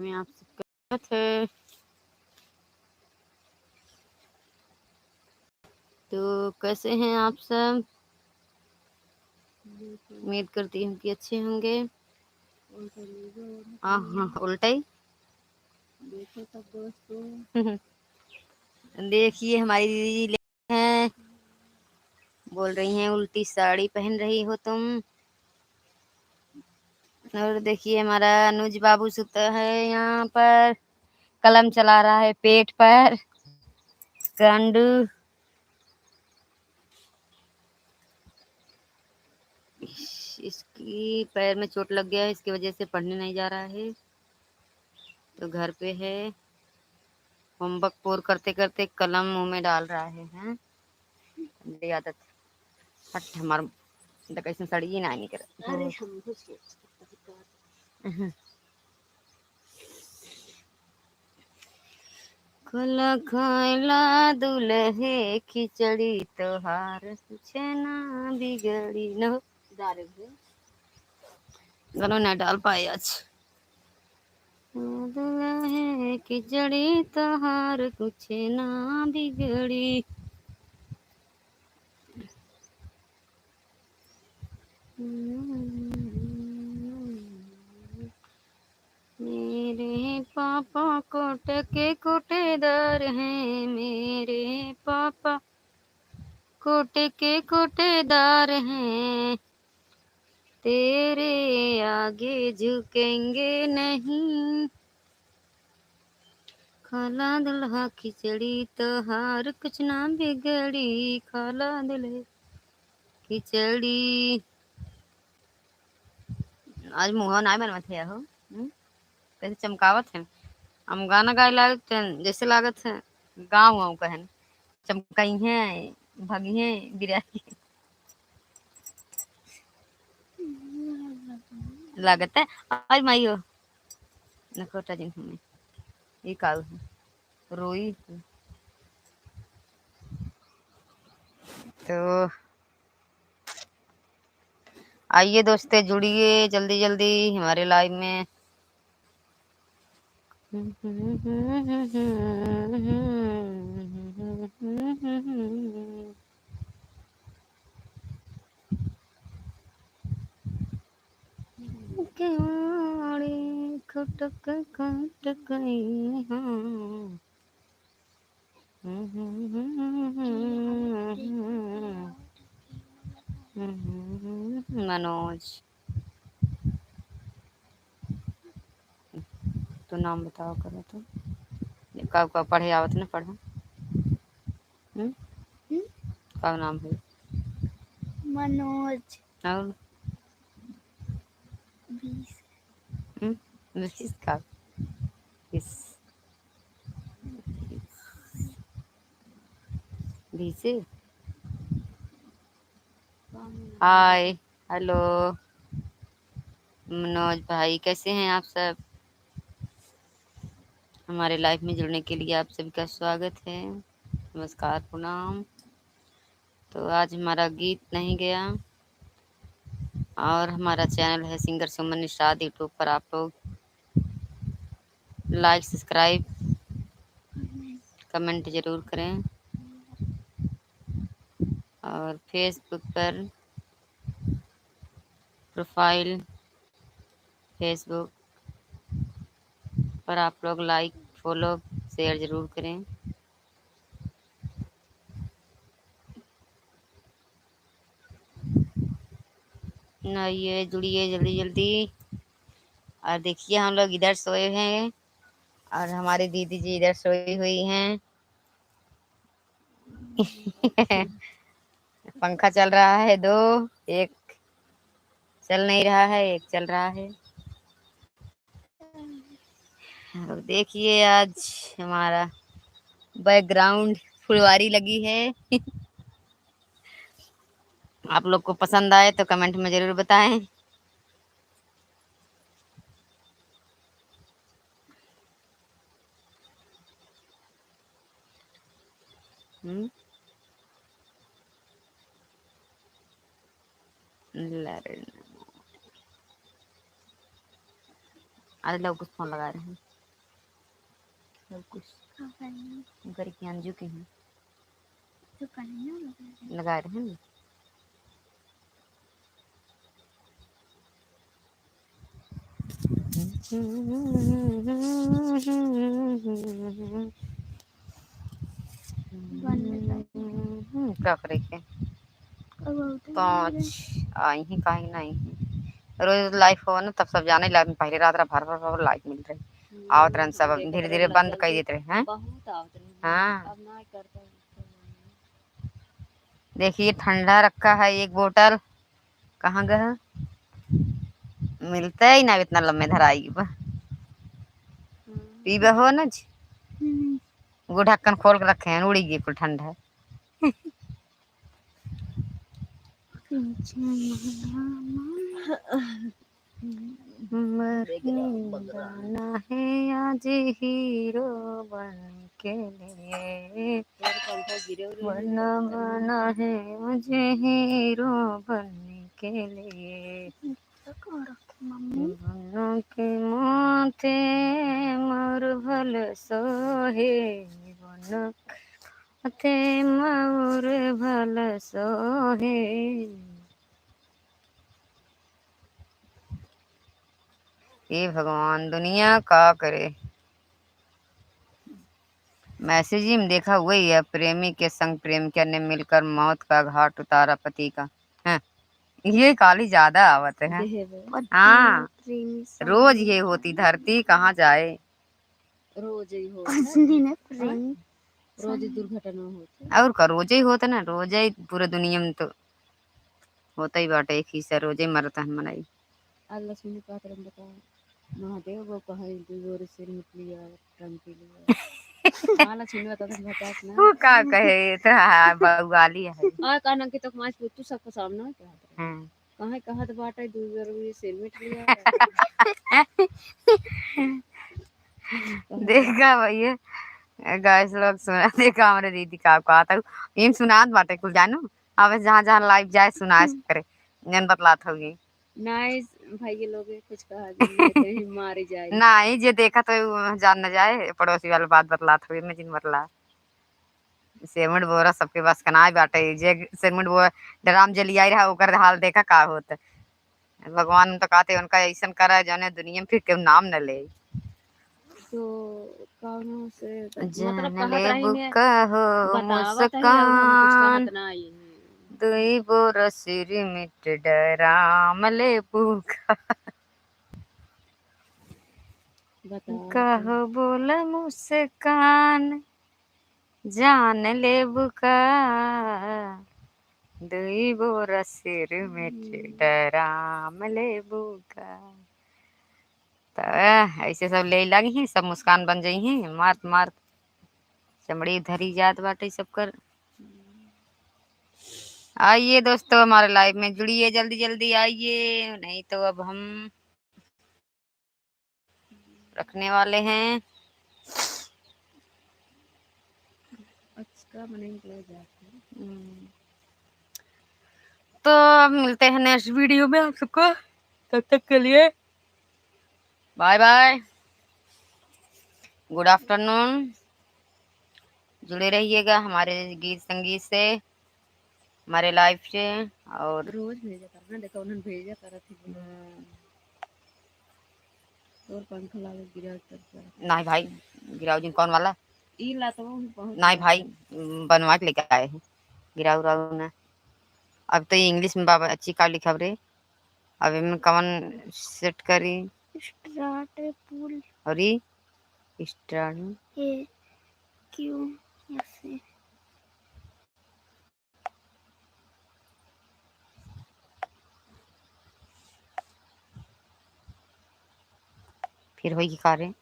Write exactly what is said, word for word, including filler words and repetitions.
में आप सबका स्वागत है। तो कैसे हैं आप सब? उम्मीद करती हूँ कि अच्छे होंगे। उल्टा लीजिए। हाँ, हाँ, उल्टा ही। देखो सब दोस्तों। देखिए, हमारी दीदी ले हैं, बोल रही हैं, "उल्टी साड़ी पहन रही हो तुम।" और देखिए, हमारा अनुज बाबू सुता है यहाँ पर, कलम चला रहा है पेट पर, कंडू। इस-, इसकी पैर में चोट लग गया है, इसकी वजह से पढ़ने नहीं जा रहा है, तो घर पे है। Homework पूर करते करते कलम मुंह में डाल रहा है, हैं? गंदी आदत। हट, हमार, देख, ऐसे सड़िए ना निकल। अरे, हम कुछ नहीं। हम्म। खुला खैला दुलहे खिचड़ी तोहार कुछ ना बिगड़ी न हो। गाने भी। गानों ना डाल पाए आज। दुलहे खिचड़ी तोहार कुछ ना बिगड़ी। मेरे पापा कोट के कोटेदार हैं, मेरे पापा कोट के कोटेदार हैं, तेरे आगे झुकेंगे नहीं। खाला दुलहा खिचड़ी तोहार कुछ ना बिगड़ी, खाला दुलहा खिचड़ी। आज मुँह नाहीं बनवत है हो, हम्म? कैसे चमकावत है। हम गाना गाए लागत हैं, जैसे लागत है गाँव वाँव कहन, चमकाई हैं, भगी हैं, बिराई। लागत है, आज माई हो। नखोटा जिन हमें। ये काऊ है। रोई। तो आइए दोस्तों, जुड़िए जल्दी जल्दी हमारे live में। केवाड़ी खटक खटक हाँ। मनोज, तो नाम बताओ करो तो। का, का पढ़े आवत ना पढ़ो। हम्म? हम्म? का नाम है? मनोज। और? बीस। हम्म? बीस का? बीस। बीस? हाय, हेलो। मनोज भाई, कैसे हैं आप सब? हमारे live में जुड़ने के लिए आप सभी का स्वागत है। नमस्कार, प्रणाम। तो आज हमारा गीत नहीं गया और हमारा channel है singer सुमन निषाद। YouTube पर आप लोग like, subscribe, comment जरूर करें और Facebook पर profile, Facebook पर आप लोग like, follow, share जरूर करें। ना, ये जुड़िए जल्दी जल्दी। और देखिए, हम लोग इधर सोए हैं और हमारी दीदी जी इधर सोई हुई हैं। पंखा चल रहा है दो, एक चल नहीं रहा है, एक चल रहा है। और देखिए, आज हमारा background फुलवारी लगी है। आप लोग को पसंद आए तो comment में जरूर बताएं। हम्म। ला रे ना। अरे लो, कुछ फोन लगा रहे हैं। सब कुछ। हाँ, पहले। उनकर के अंजू के हैं। तो पहले ना लगा रहे। लगा रहे हैं। का करे के? अब आउते पाँच नहीं। आई ही, काहे नहीं? रोज live हो ना, तब सब जाने live में, पहले रात रात भर भर भर live मिल रही। हम्म, आवत रहन सब, अब देखत धीरे रहे धीरे बंद कर देत रहे हैं। बहुत आवत रहे। हाँ। अब ना करता। देखिए, ठंडा रखा है एक बोतल, कहाँ गया? मिलता ही ना, इतना लम्बे धराई बा। हम्म। पीबे हो ना जी? हम्म। वो ढक्कन खोल के रखे हैं, उड़ी गई कुल ठंडा। मरने बगरा, बगरा। बना है आज हीरो बन के लिए। यार, पंखा गिरे उरे बना, नहीं। बना है आज हीरो बन के लिए। मम्मी। बन के माथे मोर भल सोहे, बन के माथे मोर भल सोहे। हे भगवान, दुनिया का करे। Message ही में देखा हुआ ही है, प्रेमी के संग प्रेमिका ने मिलकर मौत का घाट उतारा पति का। हैं, ये काली ज्यादा आवत है। देहबे। हाँ, प्रेमी संग रोज ये होती धरती कहाँ जाए। रोज ही हो कुछ ना। दिन है प्रेमी रोज ही संग। दुर्घटना होत है। और का, रोज ही होत है ना, रोज ही पूरे दुनिया में तो होता ही बाटे, एक ही से रोजे मरत हन मनई। आज लक्ष्मी कहत रहन, बताओ, महादेव वो कहे, "दू जोर सिर मिट लिया, टंकी लिया।" हाँ, लक्ष्मी बताओ, तुम बताओ ना। वो का कहे, इतना बउआली है। हाँ, कहना कि तो मास तू सबके सामने कहत रहे। हाँ। कहे कहत बाटे, "दू जोर सिर मिट लिया।" देखा भैया, guys लोग सुना, देखा हमरे दीदी का कहत हूँ, इम सुनात बाटे कुल जानू। अब जहाँ जहाँ live जाए सुनाए हम्म। करे, जन बतलात होगी। नहीं भाई, ये लोग कुछ कहा जाए, कहीं मारे जाए। नहीं, जे देखा तो वो जान न जाए, पड़ोसी वाला बात बतलात होगी, मैं जिन बतला। सिरमिट बोरा सबके बस का नाई बाटे, जे सिरमिट बोरा ड्राम जे लियाई रहा, ओकर हाल देखा का होत। भगवान तो कहते उनका ऐसन करा, जौने दुनिया में फिर केहू नाम न ले। तो कौनो से, मतलब, जान कहत ले रही ने, बुका हो बतावत है, और हम कुछ मुस्कान, कहत ना आई हैं। दुई बोरा सिरमिट डराम ले बुका। बताओ कहो तो। बोला मुस्कान, जान ले बुका, दुई बोरा सिरमिट हम्म। डराम ले बुका। त ऐसे सब ले लगी हैं, सब मुस्कान बन जाई हैं, मारत मारत चमड़ी धरी जात बाटे सबकर। आइए दोस्तों, हमारे live में जुड़िए, जल्दी जल्दी आइए, नहीं तो अब हम रखने वाले हैं। अच्छा, मने निकल जाते हैं। हम्म। तो अब मिलते हैं next video में आप सबको, तब तक के लिए bye bye, good afternoon। जुड़े रहिएगा हमारे गीत संगीत से, हमारे live से। और रोज भेजा करना, देखो उन्होंने भेजा करा थी। हम्म। और पंखा लागे गिरा कर। नहीं भाई, गिराऊ जिन कौन वाला? ई ला तो बहुत नहीं भाई, बनवा के लेके आए हैं, गिराऊ उराऊ ना। अब तो ये English में बाबा अच्छी का लिखब रे, अब इनमें कवन set करी? Start है पुल। और ये start है। ये क्यों ऐसे? फिर होई की का रे?